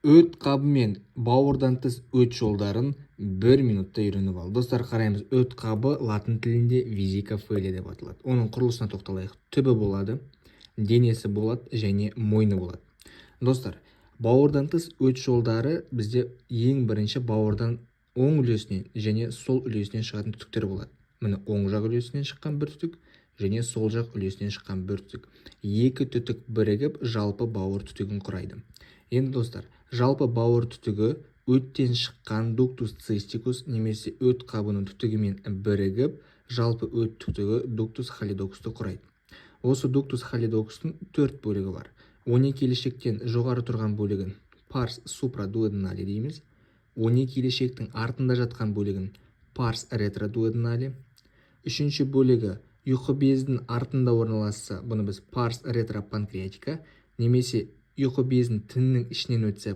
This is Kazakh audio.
Өт қабы мен бауырдан тыс өт жолдарын бір минутта үйреніп ал. Достар, қараймыз. Өт қабы латын тілінде vesica felia деп аталады. Оның құрылысына тоқталайық. Түбі болады, денесі болады және мойны болады. Достар, бауырдан тыс өт жолдары бізде ең бірінші бауырдан оң үлесінен және сол үлесінен шығатын түтіктер болады. Міне, оң жақ үлесінен шыққан бір түтік және сол жақ үлесінен шыққан бір түтік. Екі түтік бірігіп, жалпы бауыр түтігін құрайды. Енді, достар, жалпы бауыр түтігі өттен шыққан ductus cysticus немесе өт қабының түтігімен бірігіп, жалпы өт түтігі ductus choledochusты құрайды. Осы ductus choledochustың төрт бөлігі бар. 12 ішектен жоғары тұрған бөлігін pars supraduodenale дейміз, 12 ішектің артында жатқан бөлігін pars retroduodenale, үшінші бөлігі ұйқы безінің артында орналасса, бұны біз pars retropancreatica немесе ұйқы безінің тінінің ішінен өтсе